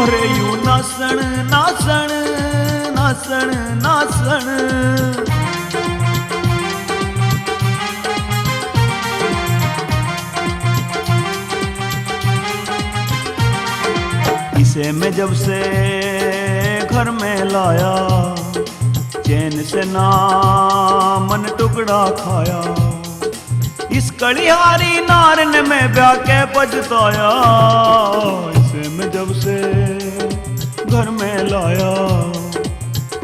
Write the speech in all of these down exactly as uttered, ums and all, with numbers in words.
अरे यू नासण, नासण, नासण, नासण। इसे मैं जब से घर में लाया, चैन से ना मन टुकड़ा खाया। इस कलिहारी नार ने मैं ब्याह के पछताया। इसे मैं जब से घर में लाया,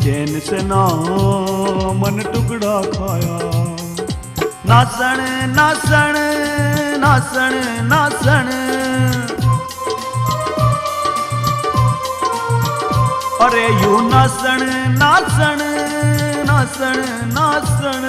चैन से ना मन टुकड़ा खाया। नासण, नासण, नासण, नासण। अरे यू नासण, नासण, नासण, नासण।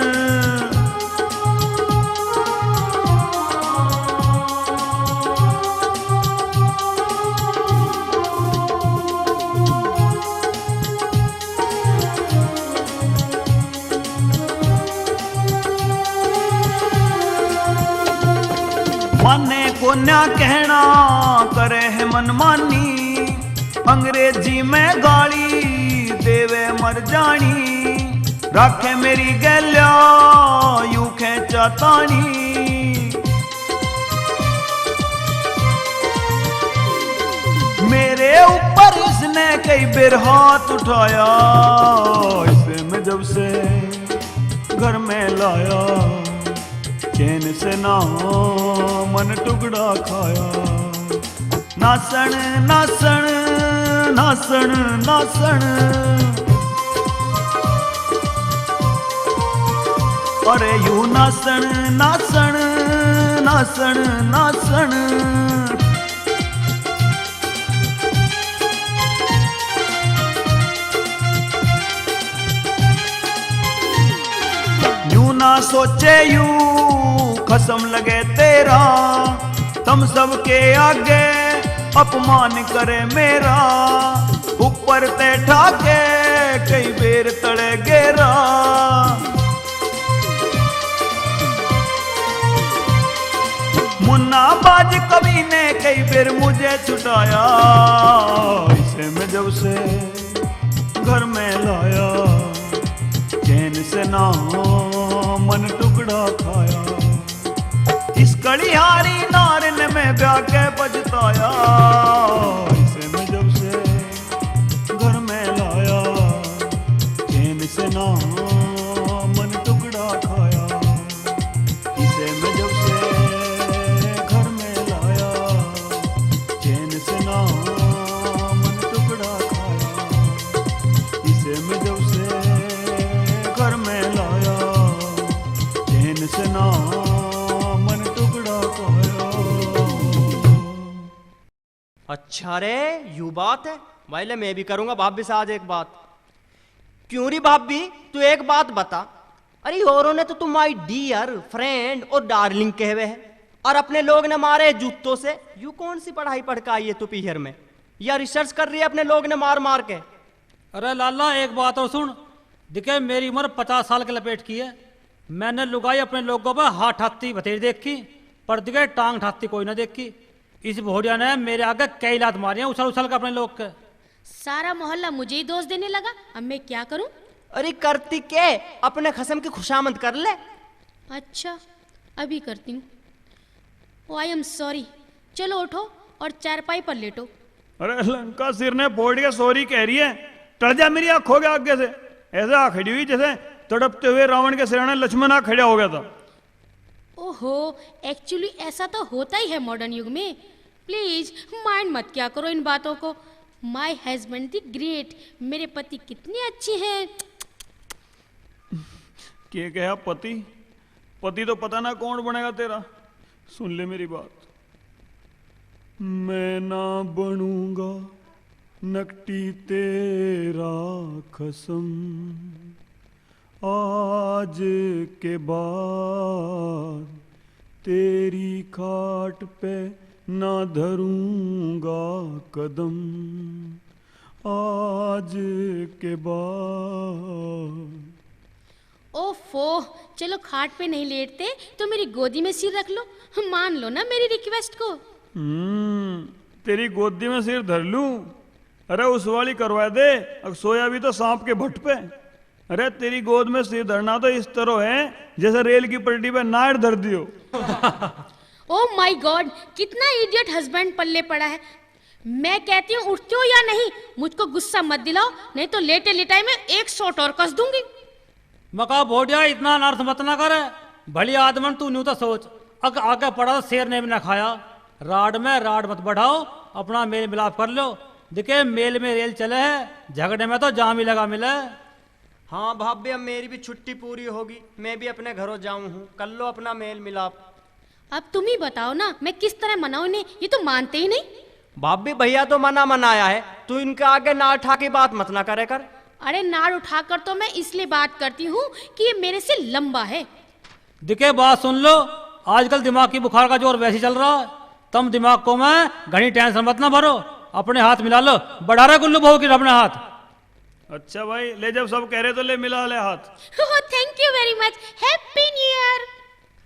माने कोन्या कहना, करे है मनमानी, अंग्रेजी में गाली देवे मर जानी, राखे मेरी गैल्या यू खेचा तानी। मेरे ऊपर इसने कई बेर हाथ उठाया, इसे मैं जब से घर में लाया, चैन से ना मन टुकड़ा खाया। नासण, नासण, नासण, नासण। अरे यू नासण, नासण, नासण, नासण। न्यू ना सोचे यू खसम लगे तेरा, तम सबके आगे अपमान करे मेरा। ऊपर ते ठाके कई बेर तले गेरा। मुन्ना बाज कवि ने कई बेर मुझे छुटाया, इसे मैं जब से घर में लाया, चैन से ना मन टुकड़ा खाया। इस कलिहारी नार ने मैं ब्याह के पछताया, इसे मैं जब से घर में लाया, चैन से ना मन टुकड़ा खाया। इसे मैं जब से घर में लाया, चैन से ना मन टुकड़ा खाया। इसे मैं जब से घर में लाया, चैन से ना मन टुकड़ा खाया। अच्छा रे, यू बात है। भाई ले, मैं भी करूंगा भाभी से आज एक बात। क्यों री भाभी, तू एक बात बता। अरे, औरों ने तो तू my dear, friend और darling कहवे है, और अपने लोग ने मारे जूतों से। यू कौन सी पढ़ाई पढ़ के आई है तू पीहर में? या research कर रही है अपने लोग ने मार मार के? अरे लाला, एक बात और सुन। दिखे, मेरी उम्र पचास साल के लपेट की है। मैंने लुगाई अपने लोगों पर हाथ ठाती बतेरी देखी, पर दिखे, टांग ठाती कोई ना देखी। इस भोड़िया ने मेरे आगे कई लात मारी है, उछल उछल के अपने लोग के। सारा मोहल्ला मुझे ही दोष देने लगा, अब मैं क्या करूं? अरे करती के, अपने खसम की खुशामद कर ले। अच्छा, अभी करती हूँ। ओ, I am sorry। चलो उठो और चारपाई पर लेटो। अरे लंका सिर ने फोड़ के सॉरी कह रही है, टल जा मेरी आंखों के आगे से। ऐसे आ खड़ी हुई जैसे तड़पते हुए रावण के सिराने लक्ष्मण आ खड़ा हो गया था। ओहो, actually ऐसा तो होता ही है मॉडर्न युग में। प्लीज माइंड मत किया करो इन बातों को। My husband the great, मेरे पति कितने अच्छे हैं। के कहा पति? पति तो पता ना कौन बनेगा तेरा। सुन ले मेरी बात, मैं ना बनूंगा नकटी तेरा खसम। आज के बाद तेरी खाट पे ना धरूंगा कदम। आज के बाद। ओफो, चलो खाट पे नहीं लेटते तो मेरी गोदी में सिर रख लो, मान लो ना मेरी रिक्वेस्ट को। हम्म, तेरी गोदी में सिर धर लूं? अरे उस वाली करवा दे, अब सोया भी तो सांप के भट्ट पे। अरे तेरी गोद में सिर धरना तो इस तरह है जैसे रेल की पटरी पे नाड़ धर दियो। ओ माय गॉड, कितना इडियट हस्बैंड पल्ले पड़ा है। मैं कहती हूँ, उठते हो या नहीं? मुझको गुस्सा मत दिलाओ, नहीं तो लेटे लेटाए में एक शॉट और कस दूंगी। मका भोडिया, इतना अनर्थ मत ना कर। भली आदमन, तू न्यू तो सोच, अक आगे पड़ा तो शेर ने भी ना खाया। राड में राड मत बढ़ाओ, अपना मेल मिलाप कर लो। दिखे मेल में रेल चले है, झगड़े में तो जाम ही लगा मिले। हाँ भाभी, अब मेरी भी छुट्टी पूरी होगी, मैं भी अपने घरों जाऊं हूँ। कर लो अपना मेल मिलाप। अब तुम ही बताओ ना, मैं किस तरह मनाऊं इन्हें? ये तो मानते ही नहीं। भाभी, भैया तो मना मनाया है, तू इनके आगे नाड़ उठा के बात मत ना करे कर। अरे, नाड़ उठाकर तो मैं इसलिए बात करती हूँ कि ये मेरे से लंबा है। दिखे, बात सुन लो, आजकल दिमाग की बुखार का जोर वैसे ही चल रहा है। तुम दिमाग को मैं घणी टेंशन मत ना भरो, अपने हाथ मिला लो, बढ़ा रहा गुल्लू बहू की अपने हाथ। अच्छा भाई, ले, जब सब कह रहे तो ले, मिला ले हाथ। Oh, thank you very much. Happy New Year.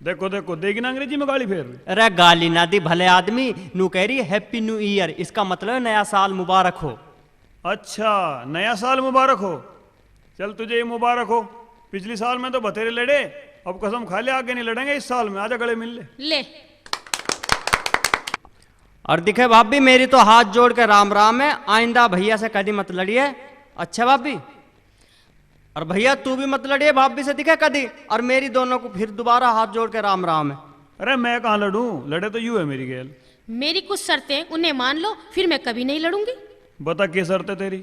देखो देखो, देखी ना अंग्रेजी में गाली फेर रही। अरे गाली ना दी भले आदमी, नू कह रही हैप्पी न्यू ईयर, इसका मतलब है नया साल मुबारक हो। अच्छा, नया साल मुबारक हो। चल, तुझे ही मुबारक हो। पिछली साल में तो बतेरे लड़े, अब कसम खा ले आगे नहीं लड़ेंगे इस साल में। आजा गले मिल ले। ले। और दिखे भाभी, मेरी तो हाथ जोड़ के राम राम है, आइंदा भैया से कदी मत लड़िए। अच्छा भाभी, और भैया तू भी मत लड़िए भाभी से, दिखे कदी। और मेरी दोनों को फिर दोबारा हाथ जोड़ के राम राम है। अरे मैं कहाँ लड़ूं, लड़े तो यू है मेरी गैल। मेरी कुछ शर्तें, उन्हें मान लो, फिर मैं कभी नहीं लड़ूंगी। बता, के शर्त है तेरी?